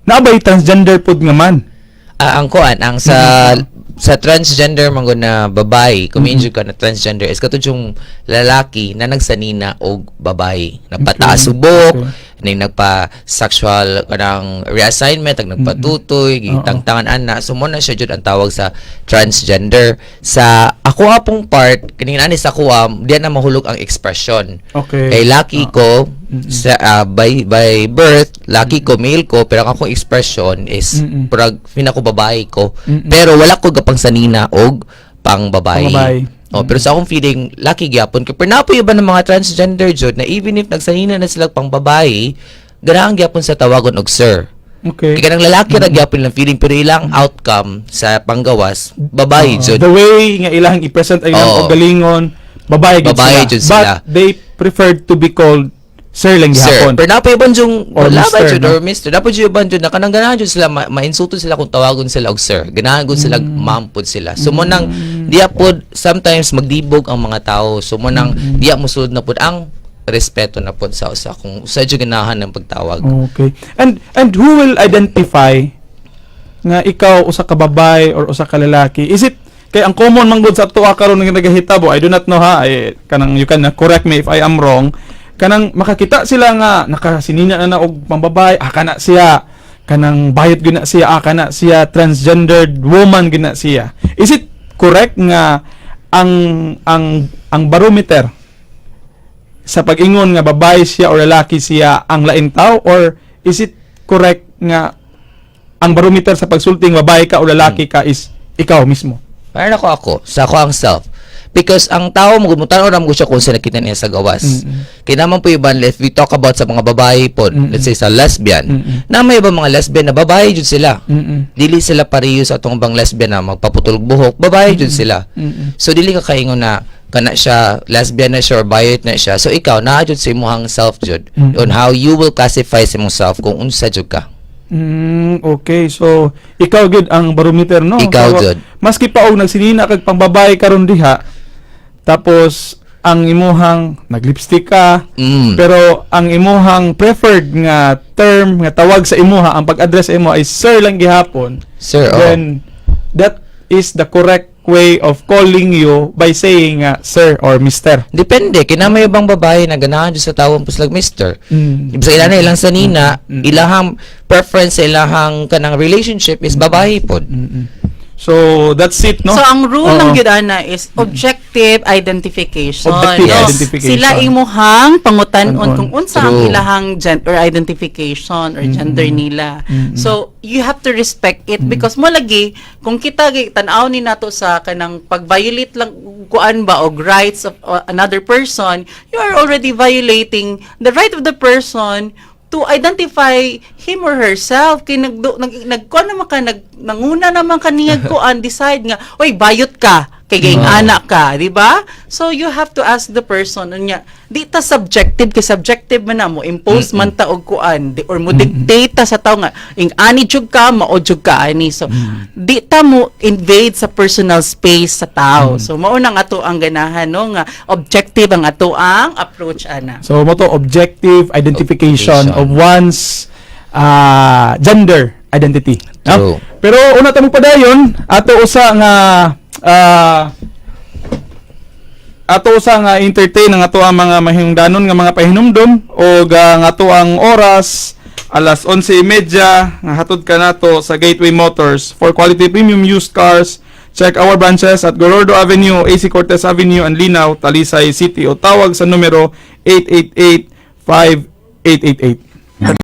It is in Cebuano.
Naa bay transgender pud nga man? Ah, ang kuan, ang sa transgender man gud na babae, kung mm ka na transgender is katong yung lalaki na nagsanina og babae. Nagpataas og buhok, ning nagpa sexual kanang reassignment, ag nagpatutoy, gitangtangan ana. So mo na siya jud ang tawag sa transgender. Sa ako apong part, kining ani sa kuha, diyan na mahulog ang expression. Kay laki ko sa by birth, laki ko, male ko, pero ang akong expression is purag feel ko babae ko. Pero wala ko gapang sanina og pang babae. Pang babae. Oh, pero sa akong feeling, laki gyapon ko. Pero napoy iba ng mga transgender jud na even if nagsanina na sila pang babae, ganahan gyapon sa tawagon og sir. Kay kanang lalaki ra gyapon lang feeling, pero ilang outcome sa panggawas, babae jud. The way nga ilang i-present ang ilang kaugalingon, babae gid Babae sila. jud sila. But they preferred to be called sir lang Sir. gihapon. Pero napoy iban yung Or wala ba Mister, jud no? or Mister. Dapat jud iban jud na kanang ganahan jud sila mainsulto sila kung tawagon sila og sir. Ganahan gud sila ma'am pud sila. So mo nang diya pod sometimes magdibog ang mga tao. So mo nang diya mosulod na pod ang respeto na pod sa usa kung usa jud ganahan ng pagtawag. Okay. And who will identify nga ikaw usa ka babae or usa ka lalaki? Is it kay ang common man gud sa atoa karon nga nagahitabo, I do not know ha, ay, kanang you can correct me if I am wrong, kanang makakita sila nga nakasinina na na og pambabae, ah, kana siya, kanang bayot gyud na siya, ah, kana siya, transgendered woman gyud na siya. Is it correct nga ang barometer sa pag-ingon nga babae siya or lalaki siya ang laing tao, or is it correct nga ang barometer sa pagsulting babae ka o lalaki ka is ikaw mismo? Parang ako, sa ako ang self. Because ang tao, mo tan-aw siya kung sa nakita niya sa gawas. Kaya naman po iban, if we talk about sa mga babae po, let's say sa lesbian, na may iba mga lesbian na babae jud sila. Dili sila pareho sa atong bang lesbian na magpaputol og buhok, babae jud sila. So dili ka kaingon na kana siya lesbian na siya or bayot na siya. So ikaw naa jud sa imong self jud on how you will classify sa imong self kung unsa jud ka. Okay. So ikaw gid ang barometer, no? Ikaw So, jud. maski pa og nagsinina kag pangbabae karon diha, tapos ang imuhang naglipstick ka, pero ang imuhang preferred nga term nga tawag sa imuha, ang pag-address sa imo ay sir lang gihapon, Sir, oh. then that is the correct way of calling you by saying sir or mister. Depende kay na may ibang babae na ganahan jud sa tawon pud slag mister. Ibig sabihin na ilang sanina, ilahang preference sa ilahang kanang relationship is babae pod. So that's it, no? So ang rule Oo. ng gyud ana is objective identification. Objective No? identification. Sila imuhang pangutan-on Tan-on. kung unsa ang ilahang gender identification or gender nila. So you have to respect it because mo lagi kung kita tan-aw ni nato sa kanang pag-violate lang kuan ba og rights of another person, you are already violating the right of the person to identify him or herself kay nag nag nagkuan naman ka, nag nanguna naman ka niya kuan, decide nga, "Oy, bayot ka kay gayng anak ka," di ba? So you have to ask the person unya. Di ta subjective kay subjective man na mo impose man ta og kuan di, or mo dictate ta sa tao nga ing ani jud ka, mao jud ka ani. So di ta mo invade sa personal space sa tao. So mao nang ato ang ganahan, no, nga objective ang ato ang approach ana. So mo to objective identification Identification. of one's gender identity. No? True. Pero una ta mo padayon, ato usa nga entertain ang ato ang mga mahingdanon nga mga pahinumdom o ang ato ang oras alas 11:30 nga hatod ka nato sa Gateway Motors. For quality premium used cars, check our branches at Gorordo Avenue, AC Cortez Avenue and Linao, Talisay City o tawag sa numero 888 5888.